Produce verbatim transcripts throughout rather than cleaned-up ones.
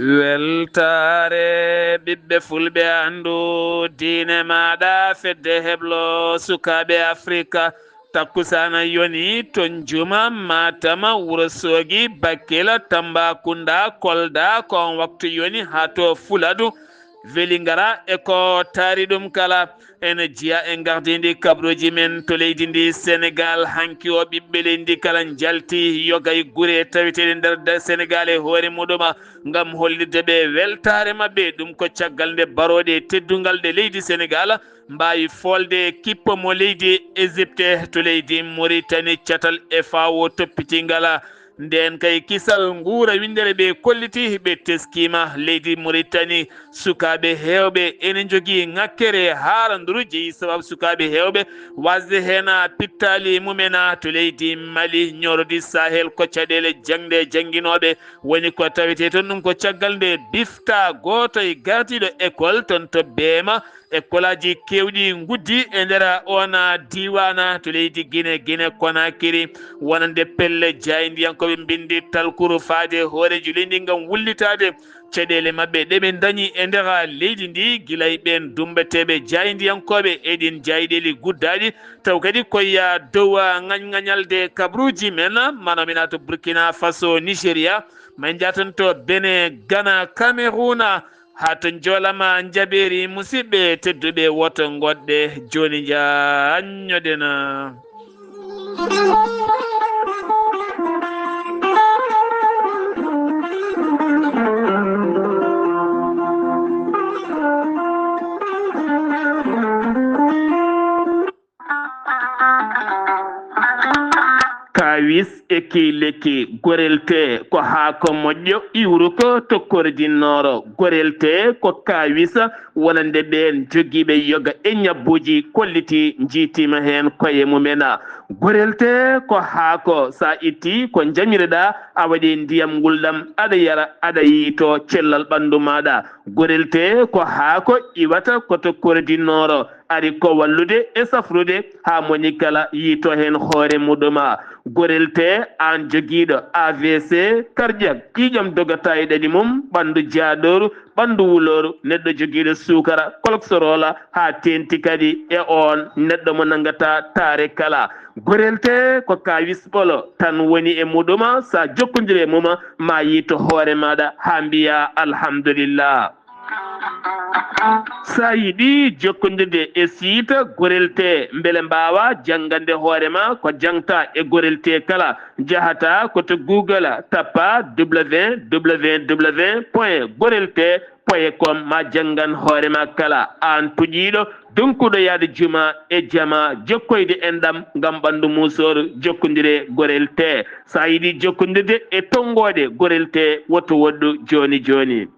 Weltaare ɓiɓɓe fulɓe, anndu diine maaɗa, fedde heblo sukaaɓe Afrika. Takkusaana yoni to Njuma, Matam, Wuro Soogi, Bakel, Tambacounda, Kolda, ko on waktu yoni haa to Fuladu, Vélingara e ko taari ɗum kala. Ene jeya e gardindi kabaruuji men to leydi ndi Senegal. Hanki o ɓiɓɓe leydi ndi kala njalti yoga e gure taweteeɗe nder, nder Senegal e hoore muɗuma ngam hollirde ɓe weltaare maɓɓe. Ɗum ko caggal nde barooɗe teddungal ɗe leydi Senegal mbaawi foolde kippo mo leydi Égypte to leydi Mauritanie catal F A O toppitingal. Ndeen kay kisal nguura winndere ɓe kolliti, ɓe teskiima leydi Mauritanie. Sukaaɓe heewɓe ene njogii ŋakkere haaranduru jeyi sababu sukaaɓe heewɓe waasde heen pittaali mumen to leydi Mali, ñoorodi Sahel ko caɗeele jaŋde jannginooɓe woni ko tawetee toon. Ɗum ko caggal nde bifta gooto e gardiiɗo école toon to Beema, école aji keewɗi nguddi e nder oon diiwaan to leydi Gine, Gine Konakiri, wonande pelle jaayndiyankooɓe mbinndi talkuru faade hooreejo leydi ngam wullitaade caɗeele maɓɓe ɗe ɓe ndañi e nder leydi ndi, gila e ɓeen dummbeteeɓe jaayndiyankooɓe e ɗiin jaayɗeeli guddaaɗi, taw kadi ko ya dow ŋañŋañalde kabaruuji men, mano mi naata Burkina Faso, Nigeria, ma en njaaton to Benin, Ghana, Cameroun, haa to Njoolama Njabeeri. Musidɓe tedduɓe, woto ngoɗɗe, jooni njaanñoɗen. Kaawis e kii lekki. Gorel tee ko haako moƴƴo iwruko to kordi nooro. Gorel tee ko kaawis wonande ɓeen jogiiɓe yoga e ñabbuuji kolliti, njiitiima heen koye mumen. Gorel tee ko haako, so a ittii ko njamireɗaa, a waɗi ndiyam ngulɗam, aɗa yara, aɗa yiytoo cellal ɓanndu maaɗa. Gorel tee ko haako iwata ko to kordi nooro, ari ko wallude e safrude haa moni kala yiytoo heen hoore muɗuma. Gorel tee, aan jogiiɗo A V C, cardiaque, ƴiiƴam dogata e ɗaɗi mum, ɓanndu jaadooru, ɓanndu wulooru, neɗɗo jogiiɗo suukara, cholestérol, haa teeŋti kadi e oon neɗɗo mo nanngataa taare kala. Gorel tee ko kaawis ɓolo tan woni e muɗuma, so a jokkondirii e mum, ma yiyto hoore maaɗa haa mbiyaa alhamdulillah. So a yiɗi jokkondirde e siita Gorel tee, mbele mbaawa janngande hoore ma ko jangta e Gorel tee kala, njahata ko to Google, tappa W W W point gorel tee point com, ma janngan hoore ma kala, aan tuƴiiɗo, donkuɗo yahde juma e jama, jokkoyde enɗam ngam ɓanndu muusooru, jokkondire Gorel tee. So a yiɗi jokkondirde e tonngooɗe Gorel tee, woto woɗɗu jooni jooni.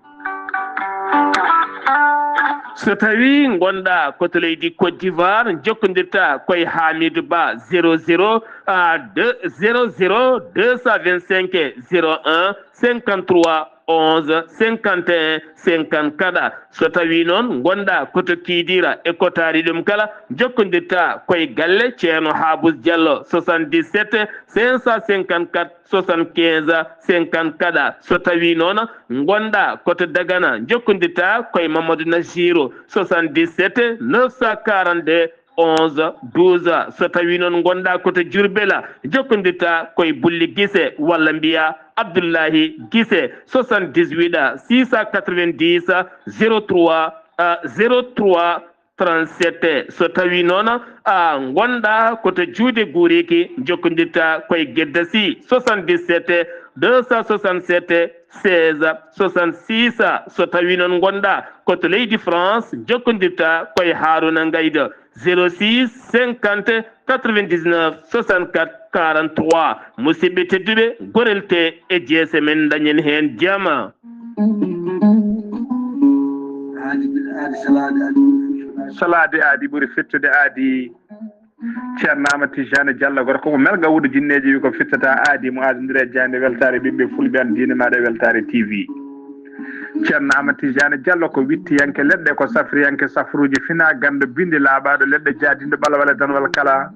So tawii ngonɗaa ko to leydi Côte d'Ivoire, jokkondirta koye Hamidou Ba, zéro zéro, ah, deux, zéro zéro deux cent vingt-cinq zéro un cinquante-trois onze cinquante et un cinquante-quatre. So tawii noon ngonɗaa ko to Kidira e ko taari ɗum kala, jokkondirta koye galle Ceerno Habous Diallo, soixante-dix-sept cinq cent cinquante-quatre soixante-quinze cinquante-quatre. So tawii noon ngonɗaa ko to Dagana, jokkondirta koye Mamadou Najiru, soixante-dix-sept neuf cent quarante-deux onze douze. So tawii noon ngonɗaa ko to Diourbel, jokkondirta koye Bulli Gise walla mbiyaa Abdullahi Gise, soixante-dix-huit six cent quatre-vingt-dix zéro trois, euh, zéro trois trente-sept. So tawii noon a ngonɗaa ko to Juude Guuriki, jokkondirta koye Gedda Sy, soixante-dix-sept deux cent soixante-sept seize soixante-six. So tawii noon ngonɗaa ko to leydi France, jokkondirta koye Haaruna Ngaydo, zéro six cinquante quatre-vingt-dix-neuf soixante-quatre quarante-trois. Musidɓe tedduɓe, Gorel tee e jeese men, dañen heen jama. Aadi, aadi, salaade, aadi. Salaade aadi ɓuri fettude aadi. Ceerno Amadou Tijani Diallo, gorko ko melga wuudo jinneeji, wi ko fittata aadi mo aadondiri e jaaynde weltaare ɓiɓɓe fulɓe, an diine maaɗa e weltaare T V. Ceerno Amadou Tijani Diallo ko wittiyanke leɗɗe, ko safriyanke safruuji fina ganndo bindi laaɓaaɗo leɗɗe, jaadinɗo ɓalwale danwal kala.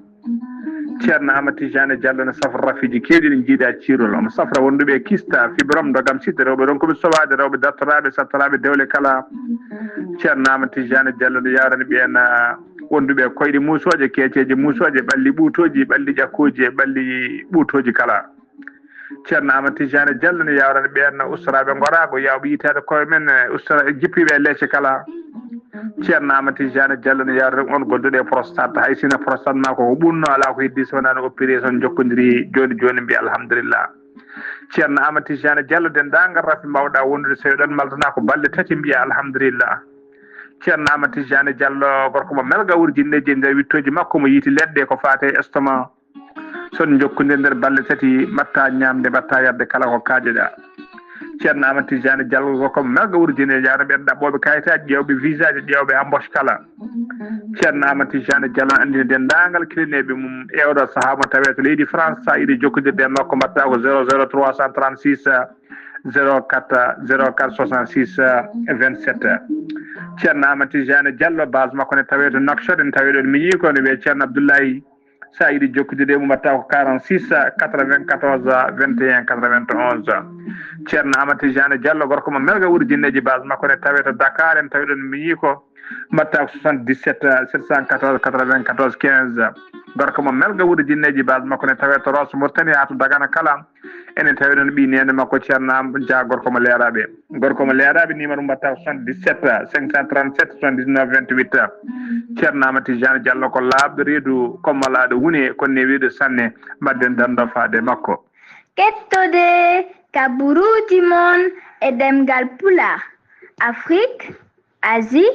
Ceerno Amadou Tidiane Diallo ne safra rafiiji keewɗi ɗi njiiɗa ciirol. Omo safra wonduɓe e kista, fibrome, ndogam, sida, rewɓe ronkuɓe sowaade, rewɓe dartoraaɓe, sattoraaɓe dewle kala. Ceerno Amadou Tidiane Diallo ne yawrani ɓeen, ah, wonduɓe e koyɗe muusooje, keeceeje muusooje, ɓalli ɓuutooji, ɓalli ƴakkooji e ɓalli ɓuutooji kala. Ceerno Amadou Tidiane Diallo ne yawrani ɓeen ustoraaɓe ngoraago, yawɓe yitaade koye men, eh, ustora-, jippiiɓe e leece kala. Ceerno Amadou Tidiane Diallo ne yawrani on gonduɗo e prostate, hay sino prostate ma ko ko ɓunno, alaa ko heddi so wonaa no opération jokkodiri jooni jooni, mbiya alhamdulillah. Ceerno Amadou Tidiane Diallo, denndaangal rafi mbawɗa wondude, so eɗon maltana ko balɗe tati, mbiya alhamdulillah. Ceerno Amadou Tidiane Diallo, gorko mo melga wurjinneeji e nder wittooji makko, mo yiiti leɗɗe ko faate e estomac. So on njokkondir nder balɗe tati, mbatta ñaamde, mbatta yarde kala ko kaajeɗa. Ceerno Amadou Tidiane Diallo ko melga wurjinneeji, yawna ɓeen ɗaɓɓooɓe kayitaaji, ƴeewɓe visaaji, ƴeewɓe embauche kala. Ceerno Amadou Tidiane Diallo anndina denndaangal kilineeɓe mum e oɗo sahaa mo tawee to leydi France, so a yiɗi jokkondirde e makko, mbatta ko zéro zéro trois cent trente-six, zéro quatre, zéro quatre soixante-six, vingt-sept. Ceerno Amadou Tidiane Diallo, base makko ne tawee to Nouakchott, en tawee ɗon miñi ko ne wiyee Ceerno Abdoulaye. So a yiɗi jokkude e mum, mbatta ko quarante-six, quatre-vingt-quatorze, vingt et un, quatre-vingt-onze. Ceerno Amadou Tidiane Diallo, gorko mo melga wurjinneeji, base makko ne tawee to Dakar, en tawee ɗon miñi ko, mbatta ko soixante-dix-sept, sept cent quatorze, quatre-vingt-quatorze, quinze. Gorko mo melga wurjinneeji, base makko ne tawee to Rosso Mauritanie haa to Dagana kala. Enen tawi ɗon ɓii neene makko Ceerno Am Dia, gorko mo Leeraaɓe. Gorko mo Leeraaɓe, numéro mbatta ko soixante-dix-sept, cinq cent trente-sept, soixante-dix-neuf, vingt-huit. Ceerno Amadou Tidiane Diallo ko laaɓɗo reedu, ko malaaɗo huune, ko newiiɗo sanne. Mbaɗden dando faade makko. Kettode ka buruuji mon e ɗemngal Pulaar, Afrique, Asie,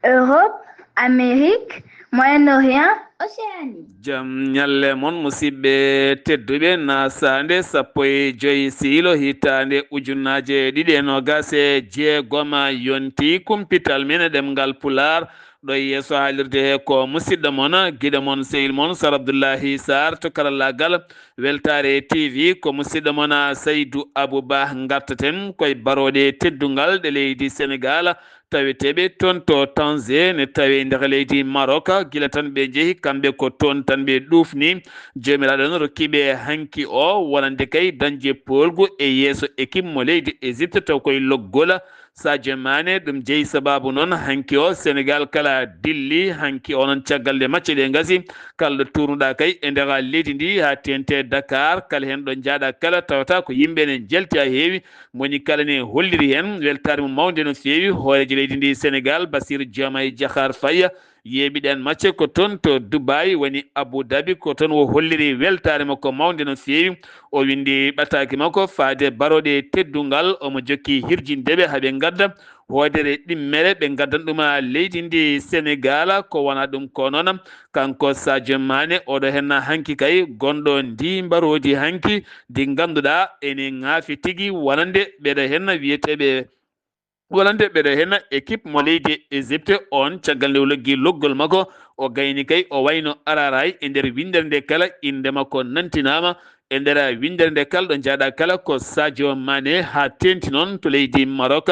Europe, Amérique, Moyen-Orient, Océanie. Jam ñalle mon, musidɓe tedduɓe, nasaande sappo e joy siilo hitaande ujunaaje ɗiɗi e noogas e jeegom yonti. Kumpital men e ɗemngal Pulaar, ɗo e yeeso haalirde he ko musidɗo mon, giɗo mon, sehil mon, Sar Abdullahi Sarr to karallaagal Weltaare T V, ko musidɗo mon Saydu Abu Bah. Ngartaten koye barooɗe teddungal ɗe leydi Senegaal, taweteeɓe toon to Tanger, ne tawee nder leydi Maroc. Gila tan ɓe njehi, kamɓe ko toon tan ɓe ɗuufni. Joomiraaɗo on rokki ɓe hanki o wonande kay dañde poolgu e yeeso ekip mo leydi Égypte, taw koye loggol Sadio Mané. Ɗum jeyi sabaabu noon hanki o Senegaal kala dilli. Hanki o noon, caggal nde macce ɗe ngasi, kala ɗo tuurnuɗaa kay e nder leydi ndi haa teeŋti Dakar, kala heen ɗo njaaɗaa kala, tawata ko yimɓe ne njalti haa heewi. Mo woni kala ne holliri heen weltaare mum mawnde no feewi. Hooreejo leydi ndi Senegaal, Bassirou Diomaye Diakhar Faye, yeeɓiɗen macce ko toon to Dubai, woni Abu Dhabi, ko toon o holliri weltaare makko mawnde no feewi. O winndi ɓataake makko faade barooɗe teddungal, omo jokki hirjinde ɓe haa ɓe ngadda hoodere ɗimmere, ɓe ngaddan ɗum leydi ndi Senegaal. Ko wona ɗum ko noon, kanko Sadio Mané, oɗo heen hanki kay gonɗo ndi mbaroodi hanki, ndi ngannduɗaa ene ŋaafi tigi wonande ɓeɗo heen wiyeteeɓe wonande ɓeɗo heen équipe mo leydi Égypte on. Caggal nde o loggi loggol makko, o gayni kay o wayno araray e nder winndere nde kala, innde makko nantinaama e nder winndere nde kala. Ɗo njaaɗa kala ko Sadio Mané, haa teeŋti noon to leydi Maroc.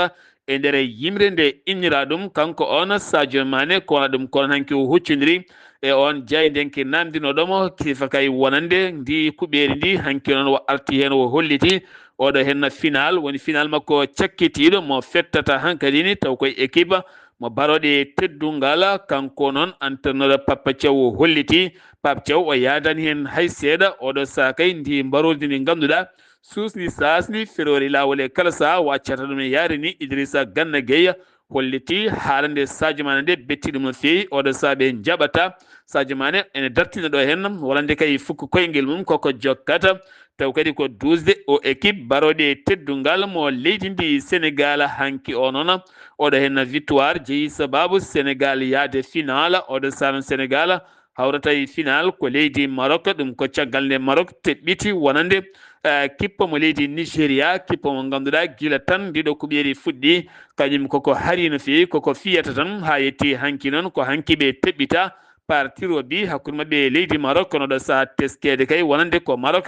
E nder yimre nde innira ɗum, kanko on Sadio Mané, ko wona ɗum ko on hanki o huccondiri e on jaayndenke namdinooɗo mo sifa kay wonande ndi kuɓeeri ndi. Hanki noon o arti heen, o holliti oɗo heen final, woni final makko cakkitiiɗo mo fettata hankadi ni, taw koye équipe mo barooɗe teddungal. Kanko noon entraîneur Papa Thiaw o holliti. Pape Thiaw o yaadani heen hay seeɗa. Oɗo saha kay ndi mbaroodi ndi ngannduɗaa suusni, saasni, feroori laawol e kala saha, waccata ɗum e yaari ni. Idrissa Gana Gueye holliti haalande Sadio Mané nde betti ɗum no feewi. Oɗo saha ɓe njaɓata Sadio Mané ene dartina ɗo heen, wonande kay fukko koyngel mum koko jokkata. Taw kadi ko duusde o équipe barooɗe teddungal mo leydi ndi Senegaal. Hanki o noon, oɗo heen victoire jeyi sabaabu Senegaal yaade final. Oɗo saha noon Senegaal hawrata e final ko leydi Maroc. Ɗum ko caggal nde Maroc teɓɓiti wonande, eh, kippo mo leydi Nigeria, kippo mo ngannduɗaa gila tan ndiɗo kuɓeeri fuɗɗi, kañum koko hari no feewi, koko fiyata tan haa yetti hanki noon, ko hanki ɓe teɓɓita par tir au but hakkunde maɓɓe e leydi Maroc. Kono ɗo saha teskeede kay wonande ko Maroc,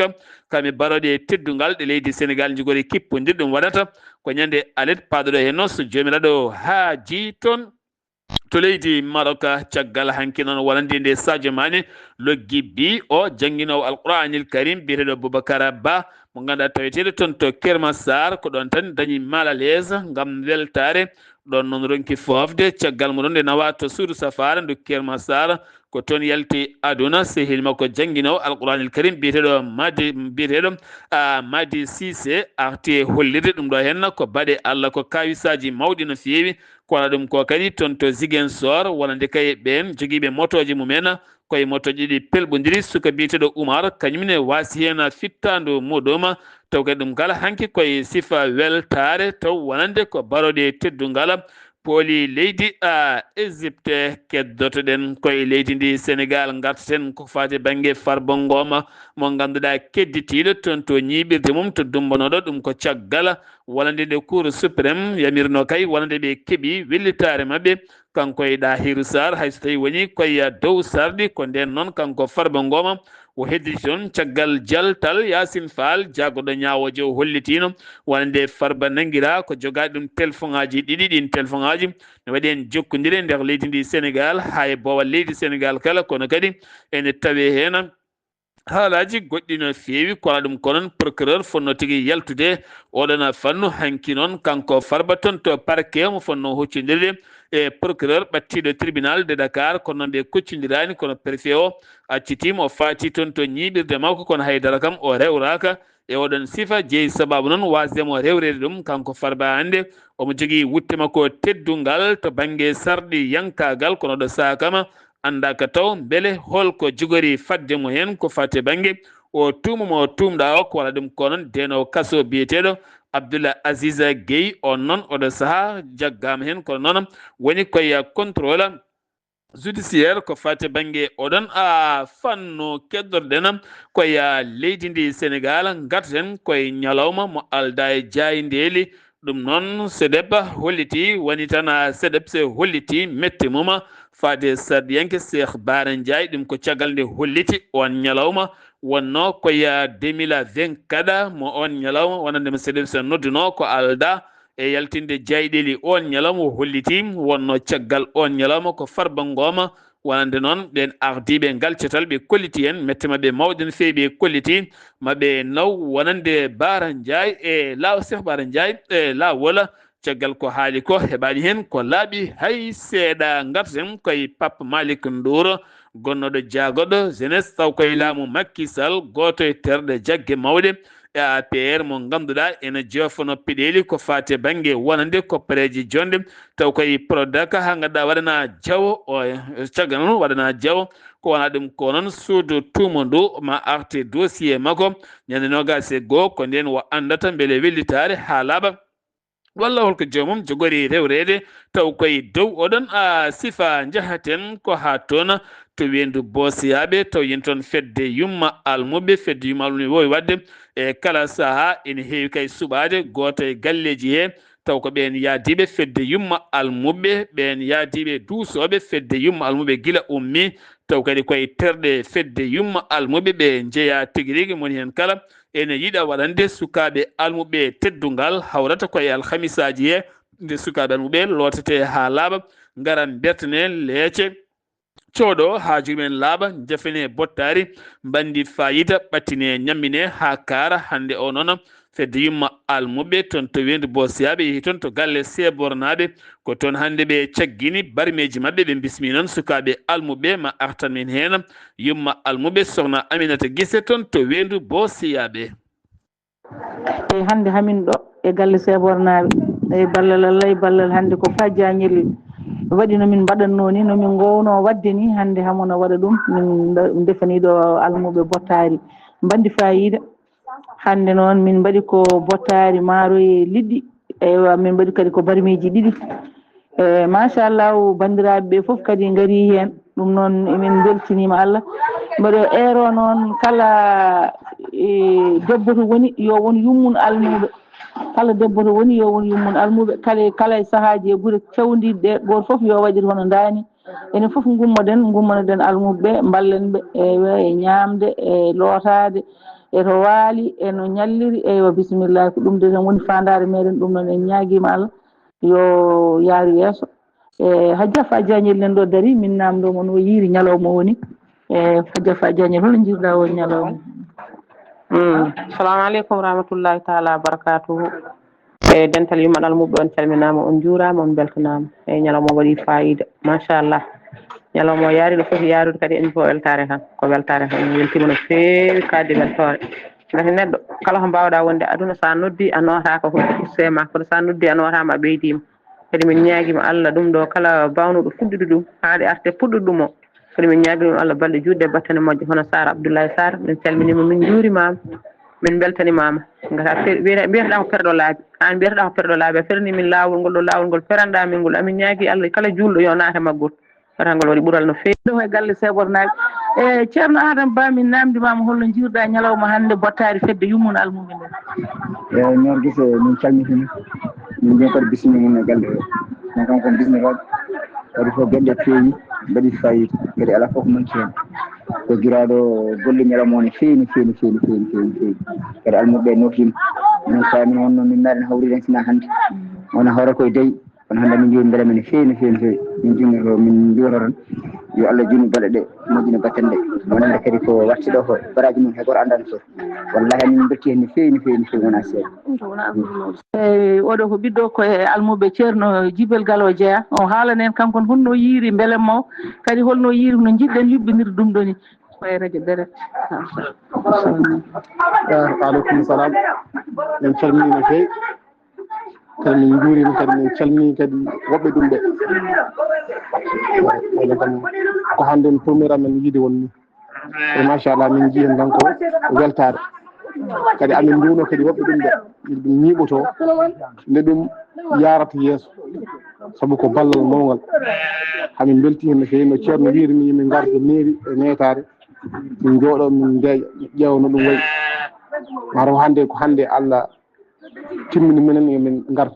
kamɓe barooɗe teddungal ɗe leydi Senegaal njogori kippondir. Ɗum waɗata ko ñande alet paaɗo ɗo heen, so Joomiraaɗo haaji toon. To leydi Maroc, caggal hanki noon wonande nde Sadio Mané loggi bi o jannginoowo Alquraanil Karim biyeteeɗo Boubacar Ba, mo ngannduɗaa taweteeɗo toon to Kermassar, ko ɗoon tan dañi mal à l'aise ngam weltaare. Ɗoon noon ronki foofde caggal mo ɗoon nde nawa to suudu safaara ndu Kermassar, ko toon yalti aduna. Sehil makko jannginoowo Alquraanil Karim biyeteeɗo Madi, biyeteeɗo, ah, Madi Cissé arti e hollirde ɗum ɗo henna ko baɗe Allah, ko kawisaaji mawɗi no feewi. Ko waɗa ɗum ko kadi toon to Ziguinchor, wonande kay ɓeen jogiiɓe motooji mumen, koye motooji ɗiɗi pelɓondiri, suka biyeteeɗo Umar, kañum ne waasi heen fittaandu muɗum. Taw kadi ɗum kala hanki koye sifa weltaare, taw wonande ko barooɗe teddungal pooli leydi, a, Égypte. Keddotoɗen koye leydi ndi Sénégal, ngartaten ko faati bannge Farba Ngom, mo ngannduɗaa kedditiiɗo toon to ñiiɓirde mum to Dumbonoɗo, ɗum ko caggal wonande nde Cour suprême yamirno kay wonande ɓe keɓi wellitaare maɓɓe. Kanko e Ɗahiru Sarr, hay so tawi woni koye dow sarɗi, ko ndeen noon kanko Farba Ngom o hedditi toon caggal jaltal Yaasin Faal, jaagoɗo ñaawooje, o hollitiino wonande Farba nanngiraa ko jogaade ɗum telefoŋaaji ɗiɗi. Ɗiin telefoŋaaji ne waɗi heen jokkondire nder leydi ndi Sénégal, haa e boowal leydi Sénégal kala, kono kadi ene tawee heen haalaaji goɗɗi no feewi. Ko alaa ɗum ko noon, procureur fotnoo tigi yaltude oɗon fannu. Hanki noon, kanko Farba toon to parquet, mo fotnoo huccondirde e procureur ɓattiiɗo tribunal de Dakar, kono noon ɓe koccondiraani, kono préfet o accitiimo, o faati toon to ñiiɓirde makko, kono haydara kam o rewraaka e oɗon sifa. Jeyi sabaabu noon waasde mo rewreede ɗum, kanko Farba hannde omo jogii wutte makko teddungal to bannge sarɗiyankaagal, kono ɗo sahaa kama anndaaka taw mbele hol ko jogori fadde mo heen ko faati e bannge o tuuma mo tuumɗaa o. Ko wala ɗum ko noon deenoowo kaso biyeteeɗo Abdoulaye Aziz Gueye, on noon oɗo sahaa jaggaama heen, kono noon woni koye contrôle judiciaire ko faati e bannge oɗon, a, fannu. Keddorɗen koye leydi ndi Sénégal, ngarten koye ñalawma mo aldaa e jaayndeeli. Ɗum noon, SODEP holliti, woni tan, a, SODEP se holliti mette mum faade sarɗiyanke Cheikh Bara Ndiaye. Ɗum ko caggal nde holliti oon ñalawma, wonnoo ko ya deux mille vingt-quatre mo oon ñalawma, wonande mo SODEP se noddunoo ko aldaa e yaltinde jaayndeeli oon ñalawma. O holliti wonnoo caggal oon ñalawma ko Farba Ngom, wonande noon ɓeen ardiiɓe ngal catal, ɓe kolliti heen mette maɓɓe mawɗe no feewi, ɓe kolliti ma ɓe naw wonande Bara Ndiaye e laaw-, Cheikh Bara Ndiaye e laawol. Caggal ko haali ko heɓaani heen ko laaɓi hay seeɗa. Ngarten koye Pape Malick Ndour, gonnooɗo jaagoɗo jeunesse, taw koye laamu Macky Sall, gooto e terɗe jagge mawɗe e A P R mo ngannduɗaa ene joofano peɗeeli ko faati e bannge wonande koppareeji jonɗe, taw koye Prodac, haa ngannduɗaa waɗanaa jawo o, caggal noon waɗanaa jawo. Ko wonaa ɗum ko noon suudu tuuma ndu ma arte dossier makko ñande noogaas e goo, ko ndeen o anndata mbele wellitaare haa laaɓa walla holko joomum jogori rewreede. Taw koye dow oɗon, a, sifa njahaten ko haa toon to weendu Boosiyaaɓe, taw yen toon fedde yumma almuɓe. Fedde yumma almuɓe woowi waɗde e kala sahaa, ene heewi kay suɓaade gooto e galleeji he, taw ko ɓeen yahdiiɓe fedde yumma almuɓe, ɓeen yahdiiɓe duusooɓe fedde yumma almuɓe gila ummii, taw kadi koye terɗe fedde yumma almuɓe ɓe njeyaa tigi rigi. Moni heen kala ene yiɗa waɗande sukaaɓe almuɓe teddungal, hawrata koye alhamisaaji he, nde sukaaɓe almuɓe lootetee haa laaɓa, ngara mbertene leece, cooɗo haaju men laaɓa, njafene bottaari, mbandi faayiida, ɓattine, ñammine haa kaara. Hannde o noon, fedde yumma almuɓe toon to weendu Boosiyaaɓe yehi toon to galle Seebornaaɓe. Ko toon hannde ɓe caggini barmeeji maɓɓe, ɓe bismii noon sukaaɓe almuɓe ma artan min heen yumma almuɓe, sohna Aminata Gise toon to weendu Boosiyaaɓe. E hannde hamin ɗo e galle Seebornaaɓe, e ballal Allah, e ballal hannde ko Pajjañel waɗi no min mbaɗatnoo ni, no min ngoowno waɗde ni, hannde hamo no waɗa ɗum, min nda-, ndefanii ɗo almuɓe bottaari, mbandi faayiida. Hannde noon min mbaɗi ko bottaari, maaro e liɗɗi, eywa, min mbaɗi kadi ko barmiiji ɗiɗi. E machallahu, banndiraaɓe ɓe fof kadi ngarii heen, ɗum noon emin mbeltiniima Allah. Mboɗo eero noon kala, e, debbo to woni, yo won yummun almuuɓe, kala debbo to woni yo won yummun almuuɓe, kala, kala e sahaaji e gure cawndiiɗe ɗe, gooto fof yo waɗir hono ndaa ni. Enen fof ngummoɗen, ngummonoɗen almuuɓe ɓe, mballen ɓe, eywa, e ñaamde, e lootaade, e to waali, e no ñalliri, eywa, bisimilla, ko ɗum de tan woni faandaare meɗen, ɗum noon en ñaagiima Allah yo yaaru yeeso. E, Hajja Fa Jañel nen ɗo dari, min namdo mo no yiiri ñalawma woni. E, Hajja Fa Jañel, hono jiirɗa o ñalawma? Mm. Assalamu aleykum wa rahmatullahi taala wa barakatuhu. E, dental yumma almuɓe, on calminama, on juurama, on beltanama. E, ñalawma waɗi fayida, machallah. Ñalawma o yaari no foti yaarude, kadi en ko weltare tan, ko weltare tan. Mi weltima no feewi, kadi weltore. Ngati neɗɗo kala ko mbawɗa wonde aduna, sa noddi a notaka ko issema, kono sa noddi a notama a ɓeydima. Kadi min ñaagima Allah ɗum ɗo kala bawnuɗo fuɗɗude ɗum, haa ɗe arte puɗɗude ɗum o. Kadi min ñaagima ɗum Allah balɗe juutɗe e battane moƴƴe, hono Sar Abdoulaye Sar, min calminima, min juurimama, min beltanimama. Ngata fer-, wiyata, mbiyataɗa ko perɗo laabi, an mbiyataɗa ko perɗo laabi, a ferni min laawol ngol ɗo, laawol ngol feranɗa min ngol. Amin ñaagi Allah kala juulɗo yo naata maggol, wata ngol waɗi ɓural no feewi. Ɗo e galle Sebornaaɓe. E, Ceerno Adama Ba, min namdimama holno jiirɗa ñalawma hannde, bottaari fedde yummun almuɓe nden? E, Noor Gise, min calmitini. Min mbiyan kadi bisimilla mum e galle o. Min kanko bismilaaɗo. Kadi fof gelle peewi, mbaɗi fayida. Kadi alaa fof ko manki heen. Ko giraaɗo golle ñalawma o ne feewi, no feewi, no feewi, no feewi, no feewi, no feewi. Kadi almuɓe ɓe noftima. Min kamin wonno min mbaɗen hawriden sina hannde. Wona hoore koye dayi. Kono hannde min njiwi mbele men feewi, no feewi, no feewi. Min jinnoto, min njiwoto tan. Yo Allah junnu baɗe ɗe, moƴƴina batten ɗe. Wonande kadi ko watti ɗo ko baraji mum hay goto andano fof. Wallahi min belti hen no feewi, no feewi, no feewi, wona seeɗa. Eyi, oɗo ko ɓiɗɗo ko e almuɓe Ceerno Jibel Galo jeeya. O haalana en kankon honno yiiri mbele mo, kadi holno yiiri no jiɗɗen yuɓɓinirde ɗum ɗo ni. Ko e radio direct. Ah, aleykum salam. Min calmini no feewi. Kadi min njuurima, kadi min calmini kadi woɓɓe ɗum ɓe. Wayno kam ko hannde en premier amen yiide won ni. E machallah, min njii heen tan ko weltaare. Kadi amin nduuno kadi woɓɓe ɗum ɓe, ɗum ñiiɓoto, nde ɗum yaarata yeeso. Sabu ko ballal mawngal. Hamin mbelti heen no feewi, no Ceerno wiiri ni, min ngarda neeri e neetaare. Min njooɗo, min ndeeƴa, ƴeewa no ɗum wayi. Mataw hannde ko hannde Allah timmini minen, yo min ngar.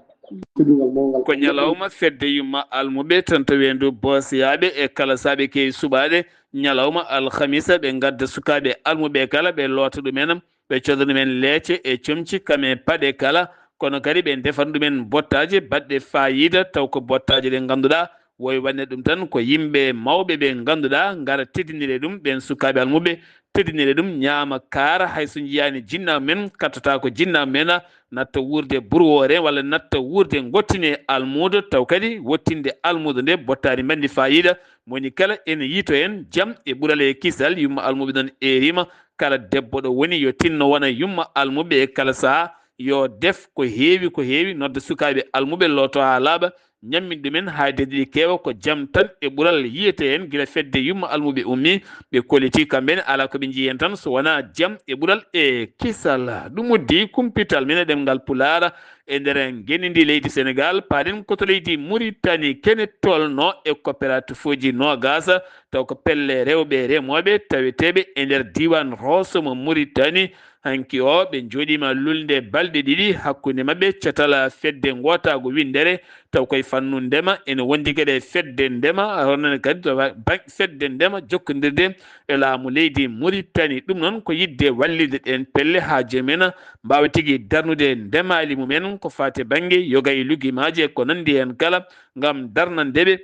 Teddungal mawngal. Ko ñalawma fedde yumma almuɓe tan to weendu Boosiyaaɓe e kala saaɓe keewi suɓaaɗe, ñalawma alhamisa, ɓe ngadda sukaaɓe almuɓe kala, ɓe loota ɗumen, ɓe cooda ɗumen leece e comci, kam e paɗe kala, kono kadi ɓe ndefana ɗumen bottaaje baɗɗe faayiida, taw ko bottaaje ɗe ngannduɗaa woy waɗde ɗum tan ko yimɓe mawɓe ɓe ngannduɗaa ngara teddinire ɗum, ɓeen sukaaɓe almuɓe teddinire ɗum, ñaama kaara, hay so njiyaani jinnaaɓe men, kattata ko jinnaaɓe men, natta wuurde burwoore walla natta wuurde ngottine almuudo, taw kadi wottinde almuudo nde bottaari mbanndi faayiida. Mo woni kala ene yiito en jam e ɓural e kisal, yumma almuɓe noon eerima, kala debbo ɗo woni yo tinno wona yumma almuɓe e kala sahaa, yo def ko heewi ko heewi, nodda sukaaɓe almuɓe looto haa laaɓa, ñammin ɗumen haa e ɗiɗi keewa, ko jam tan e ɓural yiyete heen gila fedde yumma almuɓe ummi, ɓe kolliti kamɓe ne alaa ko ɓe njiyi heen tan so wonaa jam e ɓural e kisal. Ɗum uddi kumpital men e ɗemngal Pulaar e nder ngenndi leydi Senegaal, paaɗen ko to leydi Muritani, kene tolno e coopératifuuji noogaas, taw ko pelle rewɓe remooɓe taweteeɓe e nder diiwaan Rooso mo Muritani. Hanki o, ɓe njooɗiima lulnde balɗe ɗiɗi hakkunde maɓɓe, catal fedde ngootaagu winndere, taw koye fannu ndema, ene wondi geɗe fedde ndema, wonande kadi to ba-, ba-, fedde ndema jokkondirde e laamu leydi Muritani. Ɗum noon ko yiɗde wallitde ɗeen pelle haa joomum en mbaawa tigi darnude ndemaali mum en, ko faati bannge yoga e lugimaaji e ko nanndi heen kala, ngam darnande ɓe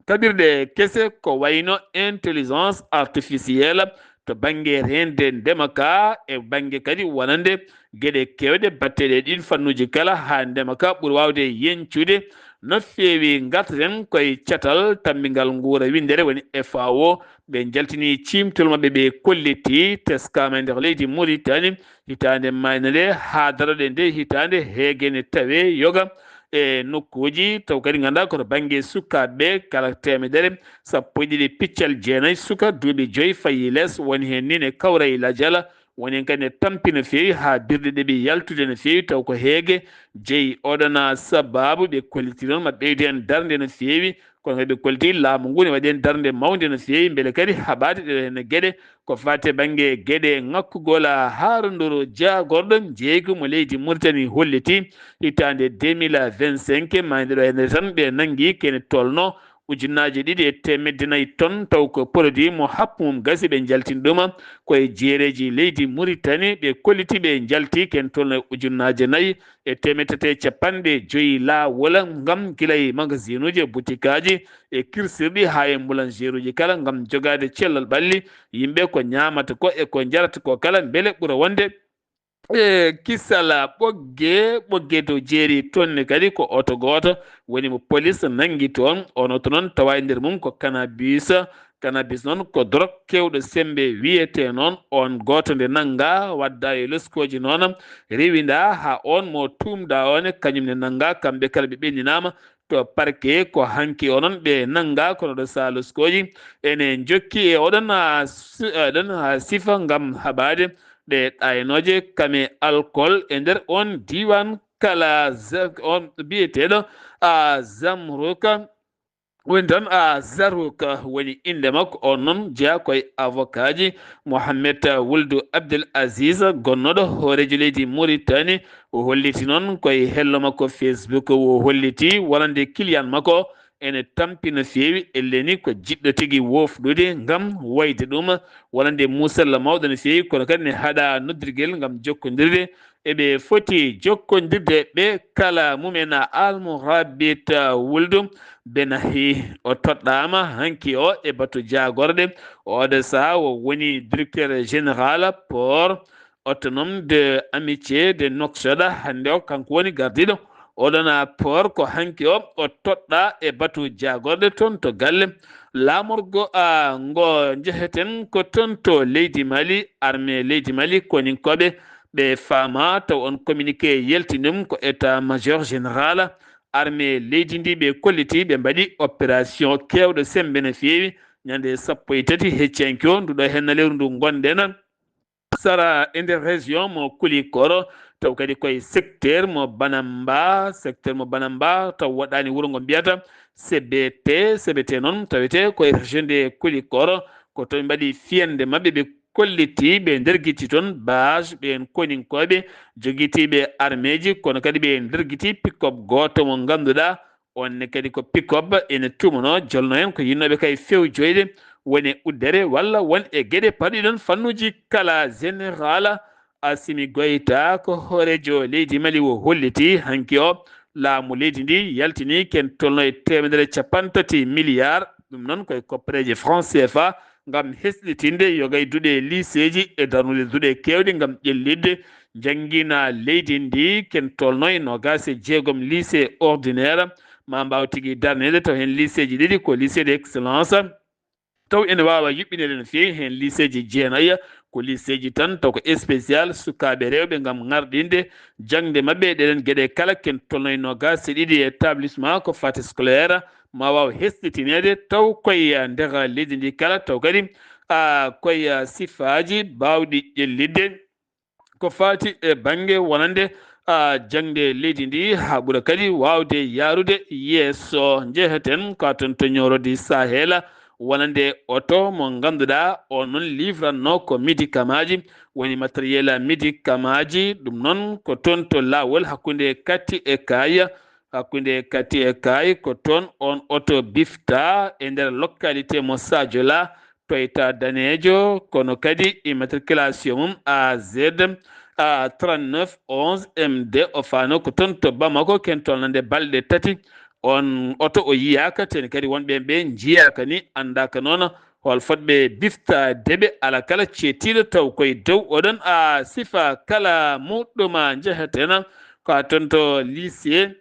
kaɓirɗe kese ko wayno intelligence artificielle to bannge reende ndema ka, e bannge kadi wonande geɗe keewɗe batteɗe e ɗiin fannuuji kala, haa ndema ka ɓuri waawde yeñcude no feewi. Ngartaten koye catal tammbingal nguura winndere, woni F A O. Ɓe njaltini ciimtol maɓɓe, ɓe kolliti, teskaama e nder leydi Muritani, hitaande maayna nde haa daroɗe nde hitaande, heege ne tawe yoga e nokkuuji, taw kadi ngannduɗaa ko to bannge sukaaɓe, kala teemedere, sappo e ɗiɗi piccal jeenayi suka duuɓi joyi fayi les, woni heen ni ne kawra e lajal, woni heen kadi ne tampi no feewi haa birɗe ɗeɓi yaltude no feewi, taw ko heege jeyi. Oɗona sabaabu ɓe kolliti noon ma ɓeydu heen darnde no feewi, kono kadi ɓe kolliti laamu ngu ne waɗi heen darnde mawnde no feewi, mbele kadi haɓaade ɗe heen geɗe ko faati e bannge geɗe ŋakkugol haaronduru jaagorɗo njeeygu mo leydi Muritani holliti hitaande deux mille vingt-cinq, maayde ɗo heen tan ɓe nanngi kene tolno ujunnaaje ɗiɗi e teemedde nayi ton, taw ko produit mo happu mum gasi, ɓe njaltini ɗum ko e jeereeji leydi Muritani, ɓe kolliti ɓe njalti ken tolno e ujunnaaje nayi e teemedde tati e capanɗe joyi laawol ngam gila e magasinuuji e butikaaji e kirsirɗi haa e boulangeruuji kala ngam jogaade cellal ɓalli yimɓe, ko ñaamata ko e ko njarata ko kala mbele ɓura wonde e kisal ɓogge, ɓogge dow jeeri toon ne kadi ko oto gooto woni mo polis nanngi toon. On oto noon tawa e nder mum ko cannabis. Cannabis noon ko drog keewɗo semmbe wiyetee noon. On gooto nde nannga wadda e loskooji noon rewinda haa on mo tuumda on kañum ne nannga. Kamɓe kala ɓe ɓenninaama to parquet ko hanki onon ɓe nannga kono ɗo saloskooji ene jokki e oɗon, ah, si-, oɗon, ah, sifa ngam haɓaade ɗe ɗaynooje kame alcool e nder on diiwaan kala za-, on biyeteeɗo, ah, Zamruka. Woni tan, ah, Zarruka woni innde makko. On noon jeyaa ko e avocaaji Mohamed Wuldu Abdel Aziz, gonnooɗo hooreejo leydi Mauritanie. O holliti noon ko e hello makko Facebook, o holliti wonande client makko ene tampi no feewi, elleni ko jiɗɗo tigi woflude ngam wayde ɗum. Wonande muusalla mawɗo no feewi, kono kadi ne haɗa noddirgel ngam jokkondirde. Eɓe foti jokkondirde ɓe kala mumen. Almurabit Wuldu Benahi, o toɗɗaama hanki o e batu jaagorɗe. Oɗo sahaa o woni directeur général port autonome de amitié de Nouakchott. Hannde o kanko woni gardiiɗo oɗon port. Ko hanki o, o toɗɗa e batu jaagorɗe toon to galle. Laamorgo, a, ngo njeheten ko toon to leydi Mali, armée leydi Mali, koninkooɓe ɓe faama taw on communiqué yalti ɗum ko état major général armée leydi ndi ɓe kolliti, ɓe mbaɗi opération keewɗo semmbe no feewi. Ñande sappo e tati hecci hanki o, nduɗo henna lewru ndu ngonɗen. Sara e nder région mo Kulikoro, taw kadi koye secteur mo Banamba, secteur mo Banamba, taw woɗɗaani wuro ngo mbiyata C B T. C B T noon tawete koye région de Kulikoro, ko toon mbaɗi fiyande maɓɓe, ɓe kolliti, ɓe ndergiti toon base ɓeen koninkooɓe jogitiiɓe armeeji, kono kadi ɓe ndergiti pick-up gooto mo ngannduɗaa, on ne kadi ko pick-up ene tumunoo, jolno en ko yinnooɓe kay fewjoyde woni e uddere walla won e geɗe paɗiɗon fannuuji kala. Général Assimi Goïta ko hooreejo leydi Mali o holliti hanki o laamu leydi ndi yaltini ken tolno e teemedere capanɗe tati milliard, ɗum noon koye koppareeje franc C F A, ngam hesɗitinde yogay duɗe liiseeji e darnude duɗe keewɗe ngam ƴellitde njanngina leydi ndi. Ken tolno e noogaas e jeegom lycée ordinaire ma mbaaw tigi darneede, taw heen liiseeji ɗiɗi ko lycée d'excellence, taw ene waawa yuɓɓineede no feewi. Heen liiseeji jeenayi ko liiseeji tan taw ko spécial sukaaɓe rewɓe ngam ŋarɗinde jaŋde maɓɓe. Ɗeɗen geɗe kala ken tolno e noogaas e ɗiɗi établissement ko fati scolaire ma waaw hesɗitineede taw koye nder leydi ndi kala, taw kadi, a, koye sifaaji baawɗi ƴellitde ko faati e bannge wonande, a, jaŋde leydi ndi haa ɓura kadi waawde yaarude yeeso. Njeheten ka toon to Nioro di Sahel, wonande oto mo ngannduɗaa o noon livranno ko médicamaaji, woni matériel médicamaaji, ɗum noon ko toon to laawol hakkunde Kati e Kaaya. Hakkunde Kati e Kaay ko toon on oto bifta e nder localité mo Sadiola, Toyota daneejo, kono kadi immatriculation mum A Z, a, trente-neuf onze M D. O faano ko toon to Bamako, ken tolnande balɗe tati. On oto o yiyaaka, ten kadi wonɓe ɓe njiyaaka ni, anndaaka noon hol fotɓe biftaade ɓe. Ala kala ceetiiɗo taw koye dow oɗon, a, sifa kala muɗɗuma njehetena ko a toon to lycée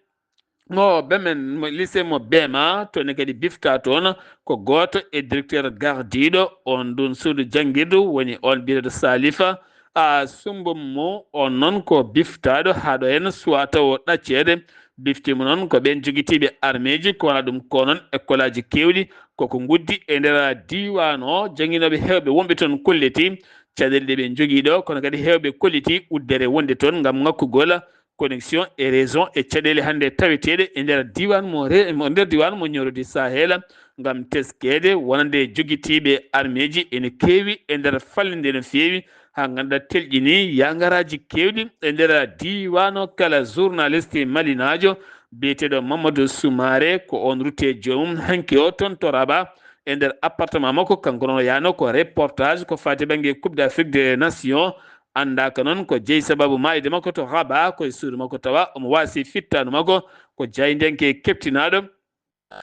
mo Bemen, mo lycée mo Bema, toon ne kadi bifta toon ko gooto e directeur gardiiɗo on ndun suudu janngirdu, woni on biyeteeɗo Salifa, a, Sumbum mo on noon ko biftaaɗo haa ɗo en suwata o ɗacceede. Bifti mo noon ko ɓeen jogitiiɓe armeeji, ko wona ɗum ko noon écoleaji keewɗi koko nguddi e nder diiwaan o, jannginooɓe heewɓe wonɓe toon kolliti caɗeele ɗe ɓe njogii ɗo, kono kadi heewɓe kolliti uddere wonde toon ngam ŋakkugol connexion e réseau e caɗeele hannde taweteeɗe e nder diiwaan mo re-, mo nder diiwaan mo Nioro di Sahel, ngam teskeede wonande jogitiiɓe armeeji ene keewi e nder fallinde no feewi, haa ngannduɗaa telƴini yaangaraaji keewɗi e nder diiwaan o. Kala journaliste malinaajo biyeteeɗo Mamadou Soumaré, ko on rutte joomum hanki o toon to Rabat e nder appartement makko. Kanko noon o yahno ko reportage ko faati bannge Coupe d'Afrique des Nations. Anndaaka noon ko jeyi sababu maayde makko to Rabat, ko e suudu makko tawa omo waasi fittaandu makko, ko jaayndiyanke keɓtinaaɗo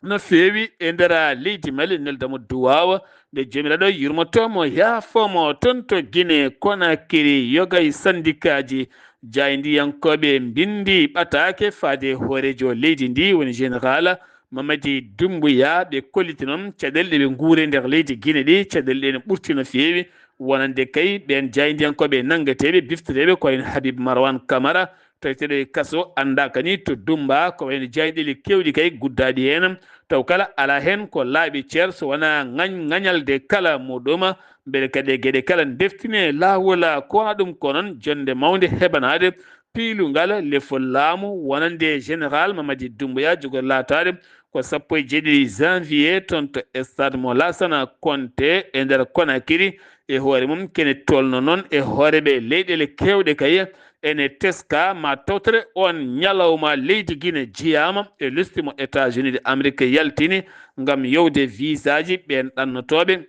no feewi e nder leydi Mali. Nelda mo duwaawa nde Joomiraaɗo yurmoto mo, yaafo mo. Toon to Guinée Conakry, yoga e sandikaaji jaayndiyankooɓe mbinndi ɓataake faade hooreejo leydi ndi, woni Général Mamadi Doumbouya. Ɓe kolliti noon caɗeele ɗe ɓe nguuri nder leydi Guinée ɗi, caɗeele ɗe ne ɓurti no feewi, wonande kay ɓeen jaayndiyankooɓe nanngeteeɓe, biftoreeɓe, ko wayi no Habib Marwan Camara, taweteeɗo e kaso, anndaaka ni to Dumba, ko wayno jaayndeeli keewɗi kay guddaaɗi heen, taw kala alaa heen ko laaɓi cer, so wonaa ŋañ-, ŋañalde kala muɗum, mbele kadi e geɗe kala ndeftine laawol. Ko wonaa ɗum ko noon, jonnde mawnde heɓanaade piilungal lefol laamu wonande Général Mamadi Doumbouya, jogori laataade ko sappo e jeeɗiɗi janvier toon to stade mo Lassana Conté e nder Conakry. E hoore mum, kene tolno noon e hooreeɓe leyɗeele keewɗe kay ene teska ma tawtore on ñalawma leydi Guinée jeyaama e lesdi mo États-Unis de Amérique yaltini ngam yowde visaaji ɓeen ɗannotooɓe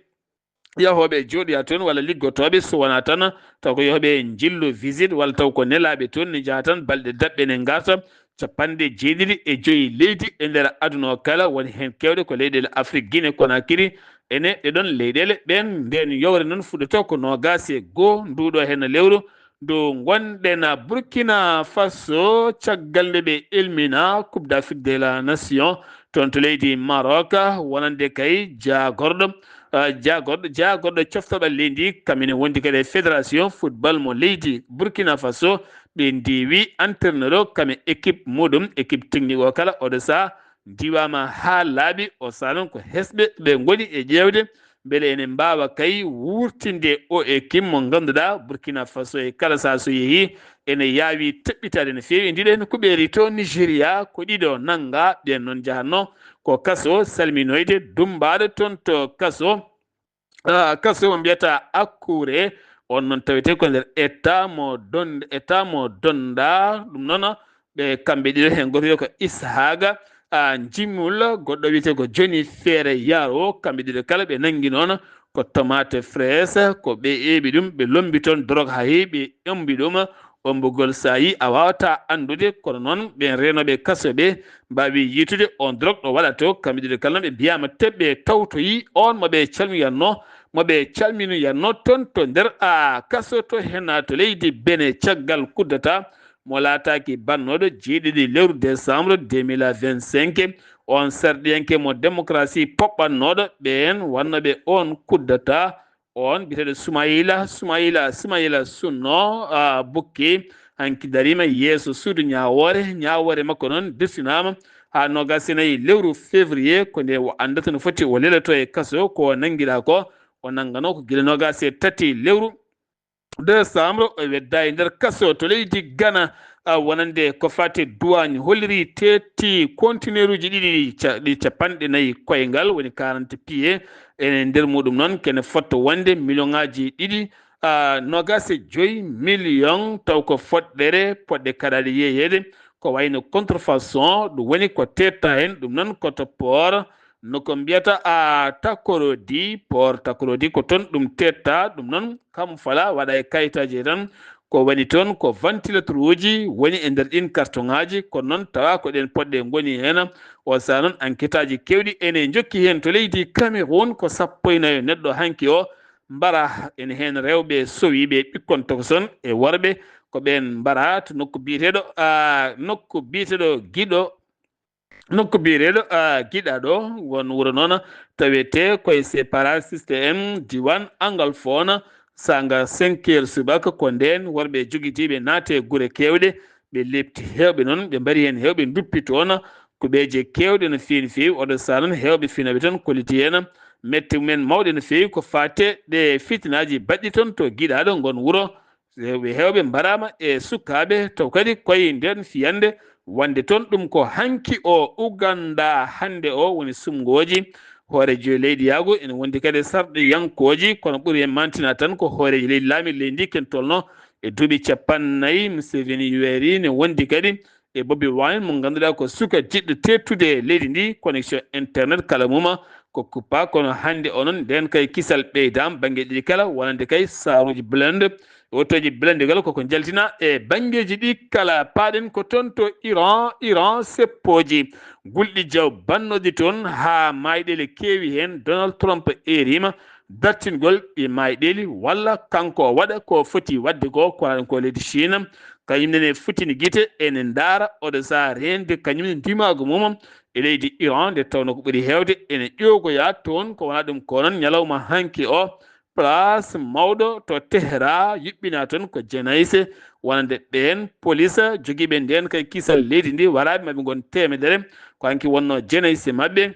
yahooɓe jooɗoya toon walla liggotooɓe, so wonaa tan taw ko yahooɓe njillu visite walla taw ko nelaaɓe toon ne njaha tan balɗe daɓɓe ne ngarta. Capanɗe jeeɗiɗi e joyi leydi e nder aduna o kala, woni heen keewɗe ko leyɗeele Afrik, Guinée Conakry, ene ɗe ɗon leyɗeele ɓeen. Ndeen yowre noon fuɗɗoto ko noogaas e goo nduuɗo heen lewru ndu ngonɗen. Burkina Faso, caggal nde ɓe elmina Coupe d'Afrique de la Nation toon to leydi Maroc, wonande kay jaagorɗo, ah, jaagorɗo, jaagorɗo coftoɓal leydi, kam ene wondi kadi e fédération football mo leydi Burkina Faso, ɓe ndiwi entraîneur o kam e équipe muɗum, équipe technique o kala, oɗo saha ndiwama haa laaɓi. O saha noon ko hesɓe ɓe ngoni e ƴeewde mbele ene mbaawa kay wuurtinde o équipe mo ngannduɗaa Burkina Faso e kala saha so yehi ene yaawi teɓɓitaade no feewi. Ndiɗo heen kuɓeeri to Nigeria ko ɗiɗo nannga, ɓeen noon njahatno ko kaso salminoyde, dummbaaɗo toon to kaso. Ah, kaso mo mbiyata Akure, on noon tawete ko nder état mo Don-, état mo Donda. Ɗum noon, ɓe kamɓe ɗiɗo, heen gooto wiyetee ko Ishaga, ah, Jimul, goɗɗo wiyetee ko Johnny Ferre Yaro. Kamɓe ɗiɗo kala ɓe nanngi noon ko tomate fraise, ko ɓe eeɓi ɗum, ɓe lombi toon drogue haa heewi, ɓe ombi ɗum. Ombugol so a yii, a waawataa anndude, kono noon ɓeen reenooɓe kaso ɓe mbaawi yiitude on drogue ɗo waɗa to. Kamɓe ɗiɗo kala ɓe mbiyaama teɓɓe tawtoyi on mo ɓe calmiyatno, mo ɓe calminoyatno toon to nder, a, kaso to hena to leydi Benin caggal coup d'État mo laataaki bannooɗo jeeɗiɗi lewru décembre deux mille vingt-cinq. On sarɗiyanke mo démocratie poɓɓannooɗo ɓeen wannooɓe on coup d'État, on biyeteeɗo Sumayila, Sumayila, Sumayila Sunno, a, Bukki, hanki dariima yeeso suudu ñaawoore. Ñaawoore makko noon dirsinaama haa noogaas e nayi lewru février, ko nde o anndata no foti o leloto e kaso. Ko o nanngiraa ko, o nannganoo ko gila noogaas e tati lewru décembre, o weddaa e nder kaso to leydi Ghana, a, wonande ko faati duwaañ, holliri teetti kontineeruuji ɗiɗi ɗi ca-, ɗi capanɗe nayi koyngal, woni quarante pieds. Ene nder muɗum noon kene fotto wonde miliyoŋaaji ɗiɗi, a, noogaas e joyi miliyoŋ, taw ko foɗɗere poɗɗe kaɗaaɗe yeeyeede, ko wayno contrefaçon, ɗum woni ko teetta heen, ɗum noon ko to port, no ko mbiyata, a, Takorodi, port Takorodi ko toon ɗum teetta, ɗum noon kam fala waɗa e kayitaaji tan, ko woni toon ko ventilateur uji woni e nder ɗin kartoŋaaji, kono noon tawa ko ɗen poɗɗe ngoni heen. O saha noon enquêtaaji keewɗi ene njokki heen to leydi Cameroun, ko sappo e nayo neɗɗo hanki o mbara, ene heen rewɓe sowiiɓe ɓikkon tokoson e worɓe, ko ɓeen mbara to nokku biyeteeɗo, a, nokku biyeteeɗo Giɗo, nokku biyeteeɗo, a, Giɗaɗo, won wuro noon tawetee koye Separatiste en, diiwaan Anglophone, saanga cinq heures subaka, ko ndeen worɓe jogitiiɓe naati e gure keewɗe, ɓe leepti heewɓe noon, ɓe mbari heen heewɓe, nduppi toon kuɓeeje keewɗe no feewi no feewi. Oɗo saha noon heewɓe finooɓe toon kolliti heen mette mumen mawɗe no feewi ko faati e ɗe fitinaaji baɗɗi toon to Giɗaɗo, ngon wuro. Rewɓe heewɓe mbaraama e sukaaɓe, taw kadi koye ndeen fiyannde wonde toon ɗum ko hanki o Uganda hannde o woni suɓngooji. Hooreejo leydi yaago ene wondi kadi sarɗiyankooji, kono ɓuri en mantina tan ko hooreejo leydi, laamiiɗo leydi ndi ken tolno e duuɓi capanɗe nayi. Museveni weeri ne wondi kadi e Bobi Wine mo ngannduɗaa ko suka jiɗɗo teettude e leydi ndi, connexion internet kala muma ko kuppa. Kono hannde o noon, nden kay kisal ɓeydaama bannge ɗiɗi kala, wonande kay saaruuji blende, otooji blende kala koko njaltina e banngeeji ɗi kala. Paaɗen ko toon to Iran, Iran seppooji gulɗi jaw bannoɗi toon haa maayɗeele keewi heen. Donald Trump eeriima dartingol ɗi maayɗeeli walla kanko o waɗa ko foti waɗde ko, ko waɗa ko leydi Chine. Kañum nene futini gite ene ndaara oɗo sahaa reende kañum ne ndimaagu mum e leydi Iran, nde tawno ko ɓuri heewde ene ƴoogoyaa toon. Ko wonaa ɗum ko noon, ñalawma hanki o, place mawɗo to Tehran yuɓɓinaa toon ko jenayse wonande ɓeen polis jogiiɓe ndeen kay kisal leydi ndi, waraaɓe maɓɓe ngon teemedere, ko hanki wonnoo jenayse maɓɓe.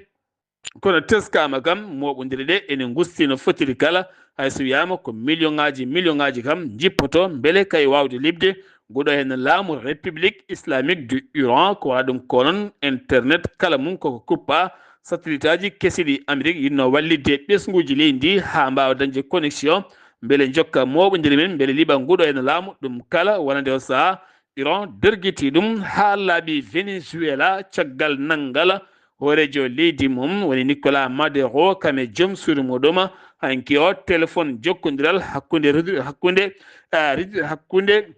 Kono teskaama kam, mooɓondire ɗe ene ngusti no fotiri kala, hay so wiyaama ko million ŋaaji, million ŋaaji kam njippoto mbele kay waawde liɓde. Nguɗo heen laamu République Islamique du Iran, ko wonaa ɗum ko noon, internet kala mum koko kuppa. Satellitaaji kesi ɗi Amérique yiɗno wallitde ɓesnguuji leydi ndi haa mbaawa dañde connexion, mbele njokka mooɓondire men, mbele liɓa nguɗo heen laamu. Ɗum kala wonande o sahaa, Iran dergiti ɗum haa laaɓi Venezuela caggal nanngal hooreejo leydi mum woni Nicolas Maduro, kam e joom suudu muɗum. Hanki o, téléphone, jokkondiral hakkunde Rodri-, hakkunde, ah, Rid-, hakkunde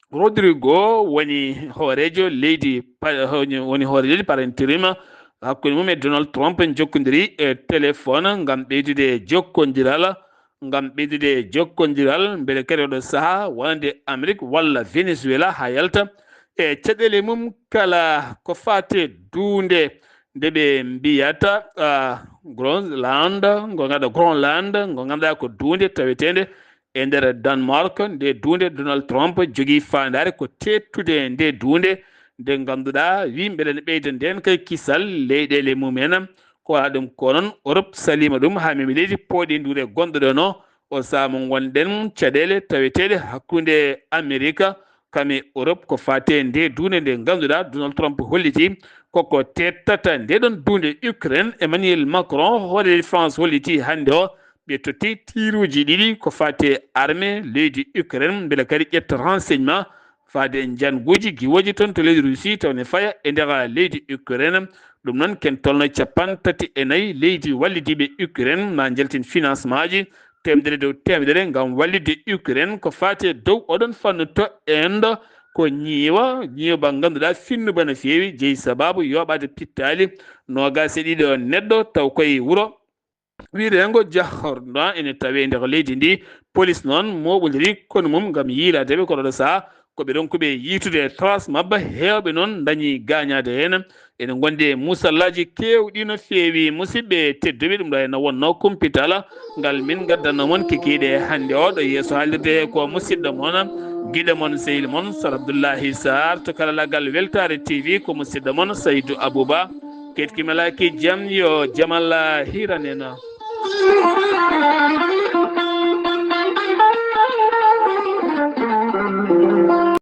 Rodrigo woni hooreejo leydi pa-, woni hooreejo leydi par intérim, hakkunde mum e Donald Trump, jokkondiri e téléphone ngam ɓeydude jokkondiral, ngam ɓeydude jokkondiral, mbele kadi oɗo sahaa wonande Amérique walla Venezuela haa yalta e caɗeele mum kala ko faati e duunde nde ɓe mbiyata, ah, Groenland, ngo ngannduɗaa Groenland, ngo ngannduɗaa ko duunde taweteende e nder Denmark. Nde duunde Donald Trump jogii faandaare ko teettude nde duunde, nde ngannduɗaa wi mbele ne ɓeyda ndeen kay kisal leyɗeele mum en. Ko wonaa ɗum ko noon, Europe saliima ɗum haa memi leydi pooɗi nduure gonɗo ɗo no o sahaa mo ngonɗen caɗeele taweteeɗe hakkunde Amerika kam e Europe ko faati e nde duunde nde ngannduɗaa Donald Trump holliti koko tettata nde ɗon duunde Ukraine. Emmanuel Macron, hoore leydi France, holliti hannde o ɓe totti tiiruuji ɗiɗi ko faati e armée leydi Ukraine, mbele kadi ƴetta renseignement faade e njannguuji giwooji toon to leydi Russie, taw ne faya e nder leydi Ukraine. Ɗum noon, ken tolno e capanɗe tati e nayi leydi wallidiiɓe Ukraine, ma njaltin financement ji teemedere dow teemedere ngam wallitde Ukraine ko faati e dow oɗon fannu to Inde. Ko ñiiwa, ñiiwa ba ngannduɗaa finnuba no feewi, jeyi sabaabu yooɓaade pittaali noogaas e ɗiɗo neɗɗo, taw koye wuro wiyeteengo Jahorna ene tawee nder leydi ndi. Polis noon mooɓondiri konu mum ngam yiilaade ɓe, kono ɗo sahaa ko ɓe ronkuɓe yiitude e trace maɓɓe. Heewɓe noon ndañi gaañaade heen. Ene ngondi e musallaaji keewɗi no feewi. Musidɓe tedduɓe, ɗum ɗo heen wonnoo kumpital ngal min ngaddanno mon kikiiɗe hannde o. Ɗo yeeso haalirde he ko musidɗo mon, giɗo mon, sehil mon, Sar Abdullahi Sarr, to karallagal Weltaare T V, ko musidɗo mon Saydu Abuba. Keɗki malaaki jam, yo jam Allah hiran en.